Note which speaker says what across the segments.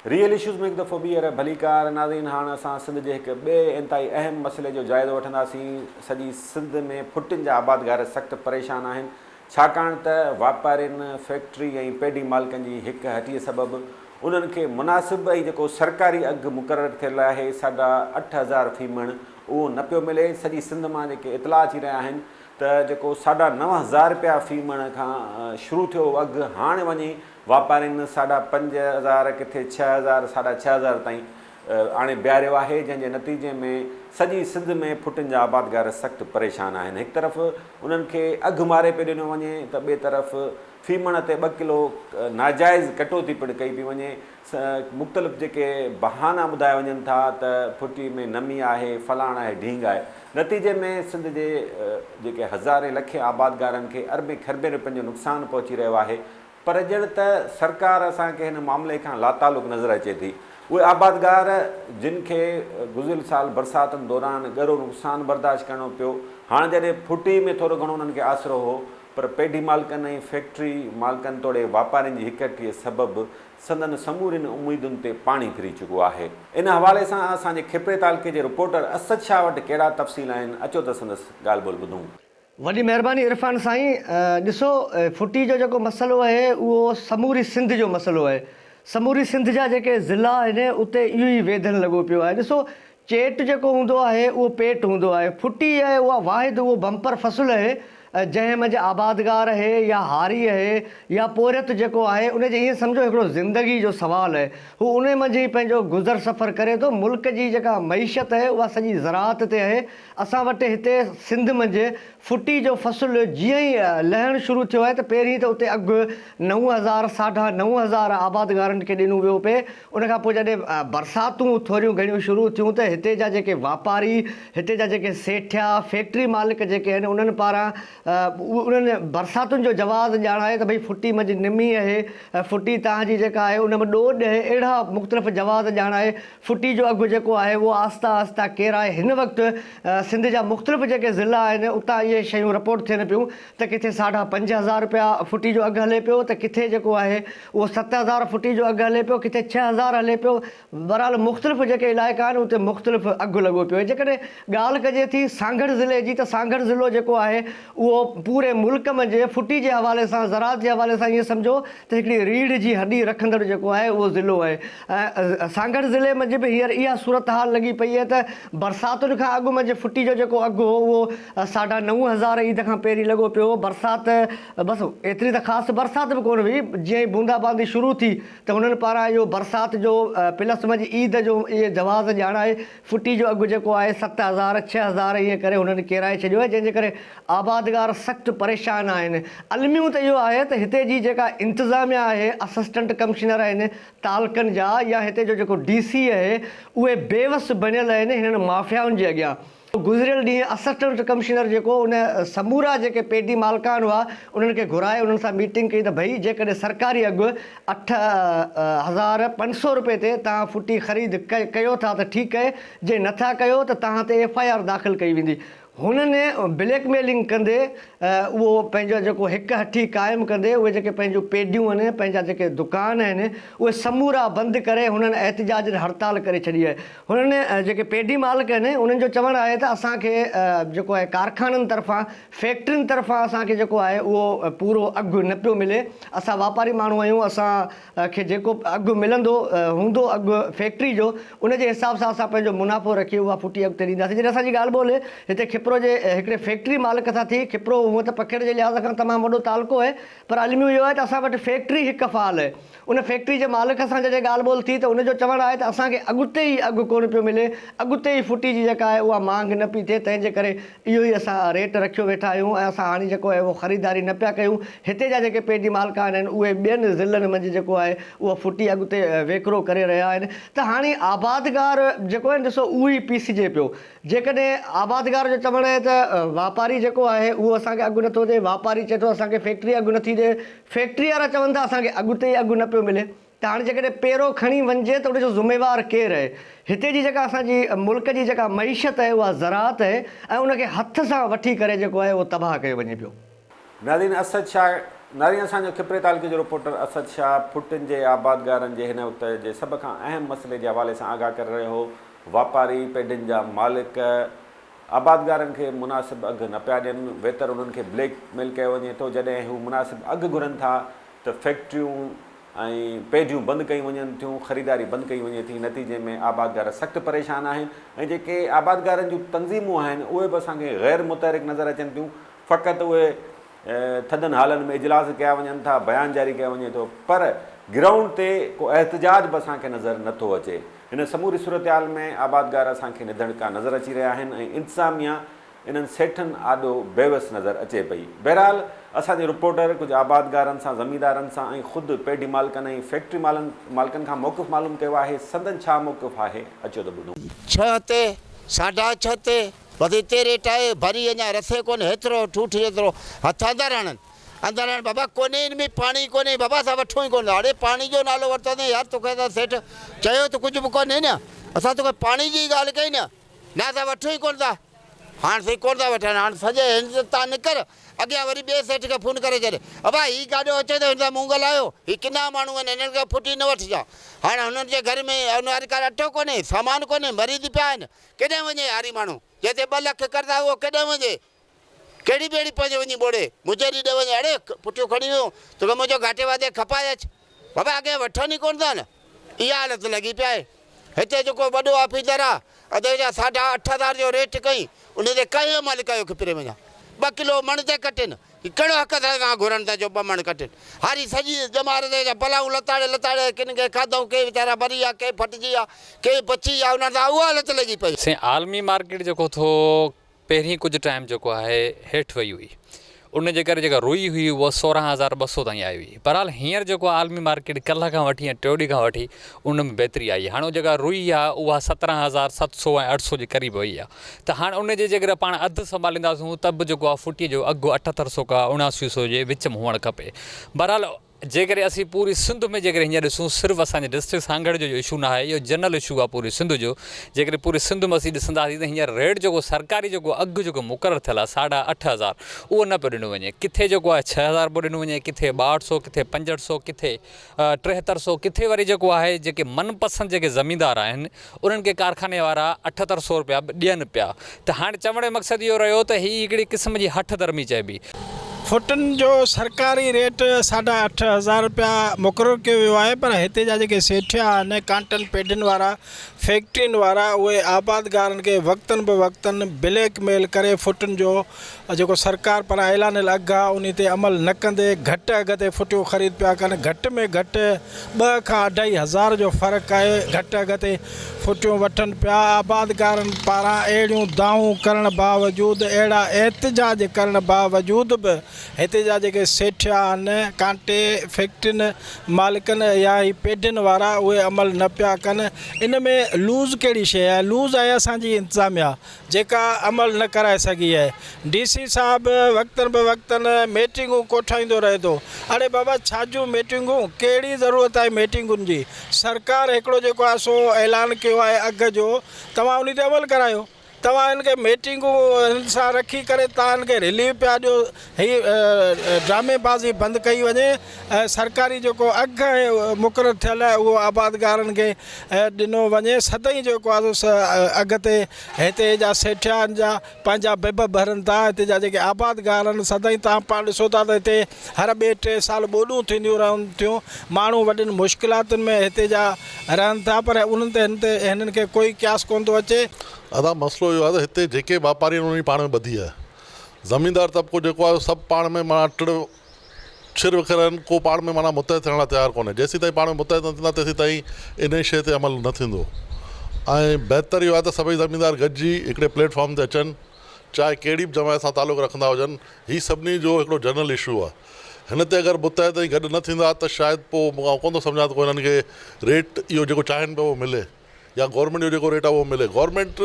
Speaker 1: Real issues ۾ هڪ دفعو ٻيهر ڀليڪار ناظرين هاڻ اسان سنڌ جي هڪ ٻئي انتهائي اهم مسئلي جو جائزو وٺنداسين سڄي سنڌ ۾ ڦٽين جا آبادگار سخت پريشان آهن ڇاڪاڻ ته واپارين فيڪٽري ۽ پيڊي مالڪن جي هڪ هٽي سبب انهن کي مناسب ۽ جيڪو سرڪاري اگهه مقرر ٿيل آهي ساڍا 8000 في مڻ اهو نه پيو ملي سڄي سنڌ مان جيڪي اطلاع اچي رهيا آهن ته جيڪو ساڍا 9000 رپيا في مڻ کان شروع ٿيو هو اگهه هاڻ وڃي واپارين ساڍا 5000 ڪٿي 6000 ساڍا 6000 تائين آڻي بيهاريو آهي جنهن جي نتيجي ۾ سڄي سنڌ ۾ ڦٽين جا آبادگار سخت پريشان آهن هڪ طرف انهن کي اگهه ماري پيو ڏنو وڃي ته ٻئي طرف في مڻ تي ٻه ڪلو ناجائز ڪٽوتي پڻ ڪئي پئي وڃي مختلف جيڪي بهانا ٻڌايا وڃن ٿا ته ڦٽي ۾ نمي آهي فلاڻ آهي ڍينگ آهي نتيجي ۾ سنڌ جي جيڪي هزارين لکين آبادگارن کي اربين کربين روپين جو نقصان پهچي رهيو آهي پر ڄڻ ته سرڪار اسان کي هن معاملي کان لاتعلق نظر اچي ٿي. اهي آبادگار جن کي گذريل سال برساتن دوران ڳرو نقصان برداشت ڪرڻو پيو، هاڻ جڏهن ڦٽي ۾ ٿورو گهڻو انهن کي آسرو هو، پر پيڍي مالڪن ۽ فيڪٽري مالڪن توڙي واپارين جي هڪ سبب سندن سمورين اميدن تي پاڻي ڦري چڪو آهي. ان حوالي سان اسان جي کپري تعلقي جي رپورٽر اسد شاهه وٽ ڪهڙا تفصيل آهن، اچو ته سندس ڳالهه ٻولهه ٻڌون.
Speaker 2: وڏي مهرباني عرفان سائين ڏسو ڦٽي جو جيڪو مسئلو اهي اهو سموري سنڌ جو مسئلو اهي سموري سنڌ جا جيڪي ضلعا آهن اتي اهو ئي ويڌن لڳو پيو آهي ڏسو چيٽ جيڪو هوندو آهي اهو پيٽ هوندو آهي ڦٽي اهي اها واحد اهو بمپر فصل اهي جنهن منجهه آبادگار اهي يا هاري اهي يا پورهيت جيڪو آهي ان جي ائين سمجهو هڪڙو زندگي جو سوال اهي هو انهي منجهه ئي پنهنجو گذر سفر ڪري ٿو ملڪ جي جيڪا معيشت اهي اها سڄي زراعت تي اهي اسان وٽ هتي سنڌ منجهه ڦٽي جو فصل جيئن ئي لهڻ شروع ٿيو آهي ته پهرين ته اتي اگهه 9000 ساڍا 9000 آبادگارن کي ڏنو ويو پئي ان کان پوء جڏهن برساتون ٿوريون گهڻيون شروع ٿيون ته هتي جا جيڪي واپاري هتي جا جيڪي سيٺيا فيڪٽري مالڪ جيڪي آهن انهن پاران انهن برساتن جو جواز ڄاڻائي ته ڀئي ڦٽي منجهه نمي اهي ڦٽي توهان جي جيڪا آهي ان ۾ ڏوڏ اهي اهڙا مختلف جواز ڄاڻائي ڦٽي جو اگهه جيڪو آهي اهو آهسته آهسته ڪيرائي هن وقت سنڌ جا مختلف جيڪي ضلعا آهن اتان اهي شيون رپورٽ ٿين پيون ته ڪٿي ساڍا 5000 رپيا ڦٽي جو اگهه هلي پيو ته ڪٿي جيڪو آهي اهو 7000 ڦٽي جو اگهه هلي پيو ڪٿي 6000 هلي پيو بهرحال مختلف جيڪي علائقا آهن اتي مختلف اگهه لڳو پيو آهي جيڪڏهن ڳالهه ڪجي ٿي سانگهڙ ضلعي جي ته سانگهڙ ضلعو جيڪو آهي اهو پوري ملڪ منجهه ڦٽي جي حوالي سان زراعت جي حوالي سان ائين سمجهو ته هڪڙي ريڙهه جي هڏي رکندڙ جيڪو آهي اهو ضلعو آهي ۽ سانگهڙ ضلعي منجهه به هينئر اها صورتحال لڳي پئي آهي ته برساتن کان اڳ منجهه ڦٽي جو جيڪو اگهه هو اهو ساڍا 9000 عيد کان پهرين لڳو پيو هو برسات بس ايتري ته خاص برسات به ڪونه هئي جيئن ئي بوندا باندي شروع ٿي ته هنن پاران اهو برسات جو پلس منجهه عيد جو اهي جواز ڄاڻائي ڦٽي جو اگهه جيڪو آهي 7000، 6000 ائين ڪري هنن ڪيرائي ڇڏيو آهي جنهن جي ڪري آبادگار سخت پريشان آهن. الميو ته اهو آهي ته هتي جي جيڪا انتظاميا آهي اسسٽنٽ ڪمشنر آهن تعلقن جا يا هتي جو جيڪو ڊي سي آهي اهي بيوس بڻيل آهن هنن مافيائن جي اڳيان. گذريل ڏينهن اسسٽنٽ ڪمشنر جيڪو ان سمورا جيڪي پيڊي مالڪان هئا انهن کي گهرائي انهن سان ميٽنگ ڪئي ته ڀئي جيڪڏهن سرڪاري اگهه 8500 روپئي تي توهان ڦٽي خريد ڪيو ٿا ته ٺيڪ اهي جي نٿا ڪيو ته توهان تي ايف I R داخل ڪئي ويندي. هنن بليڪ ميلنگ ڪندي اهو پنهنجو جيڪو هڪ هٺي قائم ڪندي اهي جيڪي پنهنجون پيڊيون آهن پنهنجا جيڪي دڪان آهن اهي سمورا بند ڪري هنن احتجاجن هڙتال ڪري ڇڏي آهي. هنن جيڪي پيڊي مالڪ آهن انهن جو چوڻ آهي ته اسان کي جيڪو آهي ڪارخانن طرفان فيڪٽرين طرفان اسان کي جيڪو آهي اهو پورو اگهه نه پيو ملي، اسان واپاري ماڻهو آهيون اسان کي جيڪو اگهه ملندو هوندو اگهه فيڪٽري جو ان جي حساب سان اسان پنهنجو منافعو رکي اها ڦٽي اڳتي ڏينداسين جڏهن اسان جي ڳالهه ٻولهه هتي کپرو جي هڪڙي فيڪٽري مالڪ سان ٿي کپرو هونء ته پکيڙ جي لحاظ کان تمام وڏو تعلقو آهي پر الميو اهو آهي ته اسان وٽ فيڪٽري هڪ فعال آهي ان فيڪٽري جي مالڪ سان جڏهن ڳالهه ٻولهه ٿي ته ان جو چوڻ آهي ته اسان کي اڳتي ئي اگهه ڪونه پيو ملي، اڳتي ئي ڦٽي جي جيڪا آهي اها مهانگ نه پئي ٿئي، تنهن جي ڪري اهو ئي اسان ريٽ رکيو ويٺا آهيون ۽ اسان هاڻي جيڪو آهي اهو خريداري نه پيا ڪيون، هتي جا جيڪي پيڊي مالڪان آهن اهي ٻين ضلعن منجهه جيڪو آهي اهو ڦٽي اڳتي ويڪرو ڪري رهيا آهن ته هاڻي آبادگار جيڪو آهي نه ڏسو اهو ئي پيسجي پيو. جيڪڏهن آبادگار جو چوڻ آهي ته واپاري جيڪو آهي اهو اسان کي اگهه نٿو ڏئي، واپاري چئي ٿو اسان کي فيڪٽري اگهه نٿي ڏئي، فيڪٽري وارا چون ٿا اسان کي اگهه تي ئي اگهه نه پيو ملي ته هاڻي جيڪڏهن پيرو کڻي وڃجي ته ان جو ذميوار ڪير آهي؟ هتي جي جيڪا اسان جي ملڪ جي جيڪا معيشت آهي اها زراعت آهي ۽ ان کي هٿ سان وٺي ڪري جيڪو آهي اهو تباهه ڪيو وڃي پيو.
Speaker 1: ناظرين اسد شاهه نارين اسان جو کپري تعلقي جو رپورٽر اسد شاهه ڦٽين جي آبادگارن جي هن وقت جي سڀ کان اهم مسئلي جي حوالي سان آگاهه ڪري رهيو هو. واپاري، پيڊين جا مالڪ آبادگارن کي مناسب اگهه نه پيا ڏين، ويتر انهن کي بليڪ ميل ڪيو وڃي ٿو، جڏهن هو مناسب اگهه گهرن ٿا ته فيڪٽريون ۽ پيڊيون بند ڪيون وڃن ٿيون، خريداري بند ڪئي وڃي ٿي، نتيجي ۾ آبادگار سخت پريشان آهن ۽ جيڪي آبادگارن جون تنظيمون آهن اهي به اسان کي غير متحرڪ نظر اچن ٿيون، فقط اهي ٿڌن هالن ۾ اجلاس ڪيا وڃن ٿا، بيان جاري ڪيو وڃي ٿو پر گرائونڊ تي ڪو احتجاج به اسان کي نظر نه ٿو اچي. هن سموري صورتحال ۾ آبادگار اسان کي نڌڻڪا نظر اچي رهيا آهن ۽ انتظاميا انهن سيٺن آڏو بيوس نظر اچي پئي. بهرحال اسان جي رپورٽر ڪجهه آبادگارن سان، زميندارن سان ۽ خود پيڍي مالڪن ۽ فيڪٽري مالڪن کان موقف معلوم ڪيو آهي، سندن ڇا موقف آهي اچو ته ٻڌون.
Speaker 3: ڇهه تي، ساڍا ڇهه تي، بس اتي ريٽ آهي، ڀري اڃا رسي ڪونهي، هيترو ٺوٺ جيترو هٿ اندر هڻن، اندر هڻ بابا ڪونهي ان ۾ پاڻي ڪونهي، بابا اسان وٺون ئي ڪونه ٿا، اڙي پاڻي جو نالو ورتوسين يار توکي اسان سيٺ چيو ته ڪجهه به ڪونهي نه، اسان توکي پاڻي جي ئي ڳالهه ڪئي نه، نه اسان وٺون ئي ڪونه ٿا، هاڻ سائين ڪونه ٿا وٺن، هاڻ سڄي هن تان نڪر، اڳيان وري ٻئي سيٺ کي فون ڪري ڇڏ، ابا هي گاڏو اچي ٿو هن سان مون ڳالهايو، هي ڪنا ماڻهو آهن هنن کان ڦٽي نه وٺجان، هاڻ هنن جي گهر ۾ انواري ڪار اٽو ڪونهي، سامان ڪونهي، مريض پيا آهن، ڪيڏانهن وڃي هاري ماڻهو، جنهن تي ٻه لک قرض آهي اهو ڪيڏانهن وڃي، ڪهڙي ٻيڙي پنهنجي وڃي ٻوڙي، منهنجي ڏي وڃي، اڙي پٽيون کڻي ويو، توکي منهنجو گهاٽي واڌي کپائي اچ، بابا اڳي وٺن ئي ڪونه ٿا نه، اها حالت لڳي پئي آهي، هتي جيڪو وڏو آفيسر آهي، ادي جا ساڍا 8000 جو ريٽ ڪئين، ان تي ڪنهن عمل ڪيو کپري وڃان، ٻه ڪلو مڻ تي ڪٽين، هي ڪهڙو حق اٿس کان گهرن ٿا جو ٻه مڻ ڪٽين. هاري سڄي ڄمار تي جا بلائون لتاڙي لتاڙي ڪن کي کاڌئون، ڪي ويچارا مري ويا، ڪي ڦٽجي ويا، ڪي بچي ويا، انهن سان اها حالت لڳي پئي.
Speaker 4: سائين عالمي مارڪيٽ جيڪو ٿو پهرين ڪجهه ٽائيم جيڪو آهي هيٺ وئي هئي ان جي ڪري جيڪا روئي هئي اها 16200 تائين آئي هئي بهرحال هينئر جيڪو عالمي مارڪيٽ ڪلهه کان وٺي ۽ ٽيون ڏينهن کان وٺي ان ۾ بهتري آئي هاڻي جيڪا روئي آهي اها 17700 ۽ 800 جي قريب وئي آهي ته هاڻ ان جي جيڪڏهن پاڻ اڌ سنڀالينداسون ته به جيڪو آهي ڦٽيء جو اگهه 78 سو کان 79 سو جي وچ ۾ هئڻ کپي. بهرحال جيڪڏهن اسين پوري سنڌ ۾ جيڪڏهن هينئر ڏسون صرف اسان جي ڊسٽرڪٽ سانگهڙ جو اشو نه آهي اهو جنرل اشو آهي پوري سنڌ جو جيڪڏهن پوري سنڌ ۾ اسين ڏسنداسين ته هينئر ريٽ جيڪو سرڪاري جيڪو اگهه جيڪو مقرر ٿيل آهي ساڍا 8000 اهو نه پيو ڏنو وڃي ڪٿي جيڪو آهي 6000 پيو ڏنو وڃي ڪٿي 62 سو ڪٿي 65 سو ڪٿي 73 سو ڪٿي وري جيڪو آهي جيڪي من پسند جيڪي زميندار آهن انهن کي ڪارخاني وارا 78 سو رپيا به ڏين پيا ته هاڻي چوڻ جو مقصد اهو رهيو ته هي هڪڙي قسم جي هٺ ڌرمي چئبي.
Speaker 5: ڦٽن جو سرڪاري ريٽ ساڍا 8000 رپيا مقرر ڪيو ويو آهي پر هتي جا جيڪي سيٺيا آهن ڪانٽن پيڊين وارا فيڪٽرين وارا اهي آبادگارن کي وقتن به وقتن بليڪ ميل ڪري ڦٽن جو جيڪو سرڪار پاران اعلانيل اگهه آهي انهي تي عمل نه ڪندي گهٽ اگهه تي ڦٽيون خريد پيا ڪن گهٽ ۾ گهٽ ٻه کان اڍائي هزار جو فرق آهي، گهٽ اگهه تي ڦٽيون وٺن پيا، آبادگارن پاران اهڙيون دانهون ڪرڻ باوجود اهڙا احتجاج ڪرڻ باوجود به هتي جا جيڪي سيٺيا آهن، ڪانٽي فيڪٽرين مالڪن يا هي پيڍين وارا اهي عمل نه پيا ڪن، ان ۾ لوز ڪهڙي شيء آهي، لوز آهي اسان جي انتظاميا. جيڪا عمل نه ڪرائي سگهي آهي. ڊي سي صاحب وقتن به وقتن ميٽنگون ڪوٺائيندو رهي ٿو. اڙي بابا ڇا جون ميٽنگون، ڪهڙي ضرورت آهي ميٽنگن جي. سرڪار هڪڙو جيڪو آهي سو اعلان ڪيو آهي اگهه جو، توهان انهي تي عمل ڪرايو. توهان هن کي ميٽنگون هن سان رکي ڪري توهان هن کي رليف پيا ڏيو. هي ڊرامي بازي بند ڪئي وڃي ۽ سرڪاري جيڪو اگهه آهي مقرر ٿيل آهي اهو آبادگارن کي ڏنو وڃي سدائين جيڪو آهي سو اگهه تي هتي جا سيٺيان جا پنهنجا بب ڀرن ٿا هتي جا جيڪي آبادگار آهن سدائين توهان پاڻ ڏسو ٿا ته هتي هر ٻئي ٽي سال ٻوڏون ٿينديون رهن ٿيون ماڻهو وڏين مشڪلاتن ۾ هتي جا رهن ٿا پر انهن تي هن تي هنن کي ڪوئي قياس ڪونه ٿو اچي.
Speaker 6: ادا مسئلو اهو آهي ته هتي جيڪي واپاري آهن انهن جي پاڻ ۾ ٻڌي آهي زميندار طبقو جيڪو آهي سڀ پاڻ ۾ معنيٰ ٽڙ ڇر وکر آهن ڪو پاڻ ۾ معنيٰ متحد ٿيڻ لاء تيار ڪونهي جيسين تائين پاڻ ۾ متحد نه ٿيندا تيسين تائين انهي شيء تي عمل نه ٿيندو ۽ بهتر اهو آهي ته سڀئي زميندار گڏجي هڪڙي پليٽ فارم تي اچن چاهي ڪهڙي به جماعت سان تعلق رکندا هجن هي سڀني جو هڪڙو جنرل اشو آهي هن تي اگر متحد ۽ گڏ نه ٿيندا ته شايد پوء آئون ڪونه ٿو سمجهان ته ڪو هنن کي ريٽ اهو جيڪو چاهين پيا اهو ملي. يا گورنمينٽ جو جيڪو ريٽ آهي اهو ملي گورنمينٽ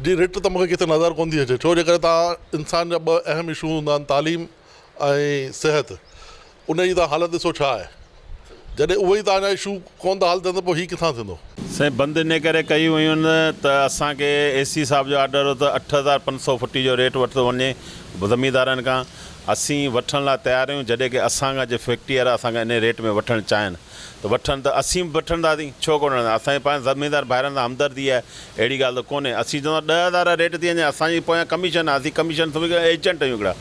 Speaker 6: جي رٽ ته مونکي ڪٿي نظر ڪونه ٿي اچي ڇو جي ڪري تان انسان جا ٻه اهم اشو هوندا آهن تعليم ۽ صحت ان جي تان حالت ڏسو ڇا آهي جڏهن اهي ئي تان جا اشو ڪونه ٿا حل ٿين ته پوء هي ڪٿان ٿيندو.
Speaker 7: سائين بند انهي ڪري ڪيون ويون آهن ته اسان کي اي سي صاحب جو آرڊر هو ته 8500 فٽي جو ريٽ ورتو وڃي زميندارن کان. اسين وٺڻ لاء تيار آهيون جڏهن ڪي اسان کان جي فيڪٽري وارا اسان کان انهي ريٽ ۾ وٺڻ چاهين ته وٺن ته اسين به وٺنداسين ڇو ڪونه وٺنداسين اسان جي پنهنجي زميندار ڀائرن سان همدردي آهي اهڙي ڳالهه ته ڪونهي اسين چوندا 10,000 ريٽ ٿي وڃي اسان جي پويان ڪميشن آهي اسين ڪميشن سمجهي ڪري ايجنٽ آهيون هڪڙا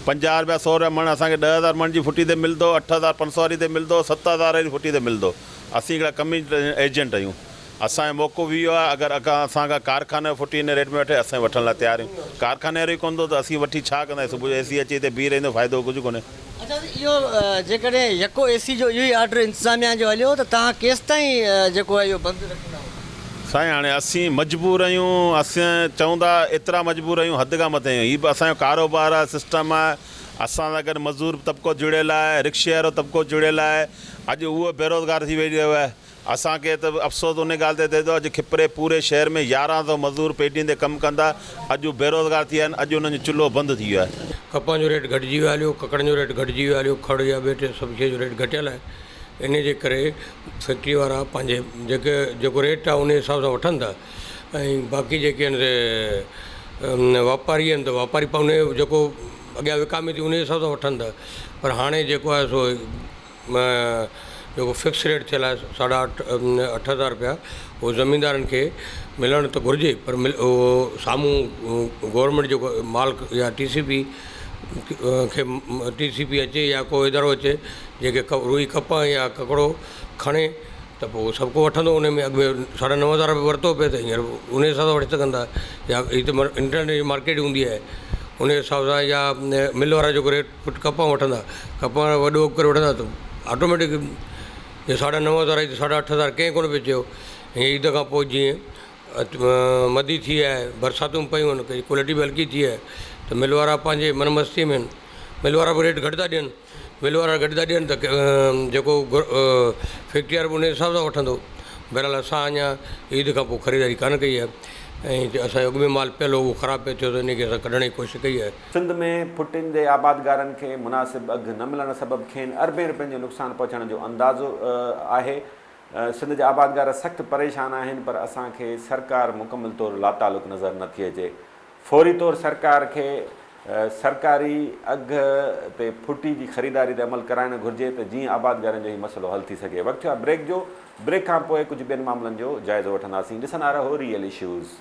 Speaker 7: 50 رپيا سو رپيا مڻ اسان کي 10,000 مڻ جي ڦٽي تي ملندو 8500 واري تي ملندو 7000 واري ڦٽي تي ملندو اسين هڪڙا ڪميشن ايجنٽ آهيون اسان جو موقعو به اهو آهي اگر اسان کان ڪارخاني جو ڦٽي هن ريٽ ۾ وٺي اسين وٺڻ لاء تيار آهيون ڪارخاني وارو ئي ڪونه ٿو ته اسين وٺي ڇا ڪنداسين صبح جو اي سي اچي هتي بيهي رهندو فائدو ڪجهه ڪونهي.
Speaker 2: اڇا سائين اهو جيڪڏهن يڪو اي سي جو اهو ئي آرڊر انتظاميا جو هليو ته توهان ڪيستائين جيڪو آهي اهو بند رکندا.
Speaker 7: سائين هاڻي اسين مجبور آهيون اسين چئون ٿا ايترا مجبور آهيون حد کان مٿي آهيون هي به اسان جو ڪاروبار آهي سسٽم آهي اسان سان گڏ مزور طبقو جڙيل آهي رڪشي وارو طبقو جڙيل آهي اڄ اهو بيروزگار ٿي ويهي رهيو آهي اسان کي ته افسوس ان ڳالهه تي ٿئي ٿو اڄ کپري پوري شهر ۾ 11 سو مزور پيڊين تي ڪم ڪندا اڄ هو بيروزگار ٿي ويا آهن اڄ انهن جو چلهو بند ٿي ويو آهي.
Speaker 8: ڪپهه جو ريٽ گهٽجي ويو آهي هليو ڪڪڙن جو ريٽ گهٽجي ويو آهي هليو کڙ يا ٻئي ٽي سڀ شيء جو ريٽ گهٽيل آهي ان جي ڪري فيڪٽري وارا پنهنجي جيڪي جيڪو ريٽ آهي ان حساب سان وٺن ٿا ۽ باقي جيڪي آهن سي واپاري آهن ته واپاري ان جيڪو اڳيان وڪامي ٿي ان حساب سان وٺن ٿا پر هاڻي جيڪو آهي سو جيڪو فڪس ريٽ ٿيل آهي ساڍا اٺ 8000 رپيا اهو زميندارن کي ملڻ ته گهرجي پر اهو سامهون گورنمينٽ جيڪو مال يا ٽي سي پي کي ٽي سي پي اچي يا ڪو ادارو اچي جيڪي روئي ڪپهه يا ڪڪڙو کڻي ته پوء سڀ ڪو وٺندو ان ۾ اڳ ۾ ساڍا 9000 رپيا ورتو پئي ته هينئر ان حساب سان وٺي سگهن ٿا يا هي ته انٽرنيٽ جي مارڪيٽ هوندي آهي ان حساب سان يا مل وارا جيڪو ريٽ فٽ ڪپهه وٺندا، ڪپهه وارا وڏو اگهه ڪري وٺندا ته آٽوميٽڪ جي ساڍا 9000 آئي ته ساڍا 8000 ڪنهن ڪونه پئي چيو. هيئن عيد کان پوء جيئن مدي ٿي آهي، برساتون پيون آهن، ڪنهن جي ڪوالٽي به هلڪي ٿي آهي ته مل وارا پنهنجي من مستي ۾ آهن. مل وارا به ريٽ گهٽ ٿا ڏين، مل وارا گهٽ ٿا ڏين ته جيڪو فيڪٽري وارو به ان حساب سان وٺندو. بهرحال اسان اڃا عيد کان پوء خريداري ڪانه ڪئي آهي ۽ اسان جو اڳ ۾ مال پيل هو اهو خراب پئي ٿيو ته ان کي اسان ڪڍڻ جي ڪوشش ڪئي آهي.
Speaker 1: سنڌ ۾ ڦٽين جي آبادگارن کي مناسب اگهه نه ملڻ سبب کين اربين رپين جو نقصان پهچڻ جو اندازو آهي، سنڌ جا آبادگار سخت پريشان آهن پر اسان کي سرڪار مڪمل طور لاتعلق نظر نه ٿي اچي، فوري طور سرڪار کي سرڪاري اگهه تي ڦٽي جي خريداري تي عمل ڪرائڻ گهرجي ته جيئن آبادگارن جو هي مسئلو حل ٿي سگهي. وقت ٿيو آهي بريڪ جو، بريڪ کان پوء ڪجهه ٻين معاملن جو جائزو وٺنداسين، ڏسندا رهو ريئل اشوز.